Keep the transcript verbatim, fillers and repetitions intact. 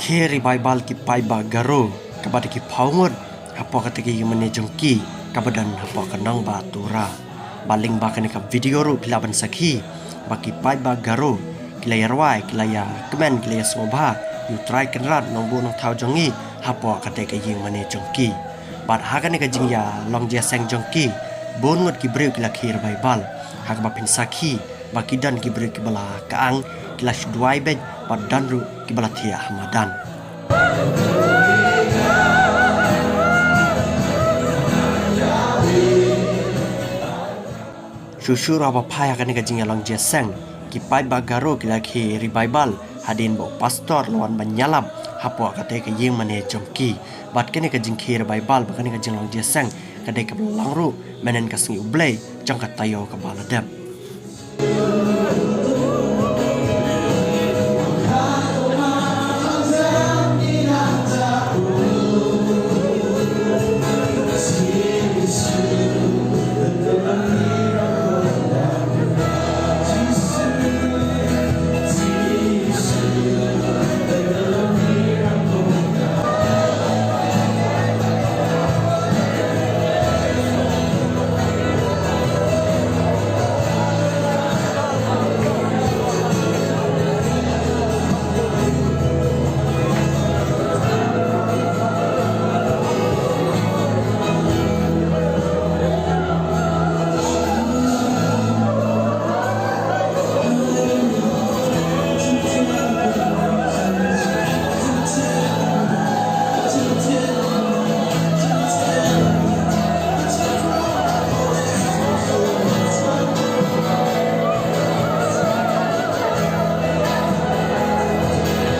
Khie Revival ki paidbah Garo kaba da ki phew ngut hapoh kata ka ïingmane jong ki kaba don hapoh ka nongbah Tura. Bad lyngba kane ka video ruh phi lah ban sakhi ba ki paidbah Garo ki la ïa rwai, ki la ïa kmen, ki la ïa sngewbha ïa U Trai Kynrad Nongbuh Nongthaw jong ngi hapoh kata ka ïingmane jong ki. Bad ha kane ka jingïalong jingïaseng jong ki, bun ngut ki briew ki la khie Revival, ha kaba phin sakhi ba ki don ki briew kiba la kyang, ki la shu duwai beit, bad don ruh kiba la thiah ha madan. Shuh shuh ruh haba phai ha kane ka jingïalong jingïaseng, ki paidbah Garo ki la khie Revival hadien ba u pastor la wan ban ïalap hapoh kata ka ïingmane jong ki. Bad kane ka jingkhie Revival bad kane ka jinglong jingïaseng ka dei kaba la long ruh mynhynnin ka sngi U Blei jong ka taïew kaba la dep.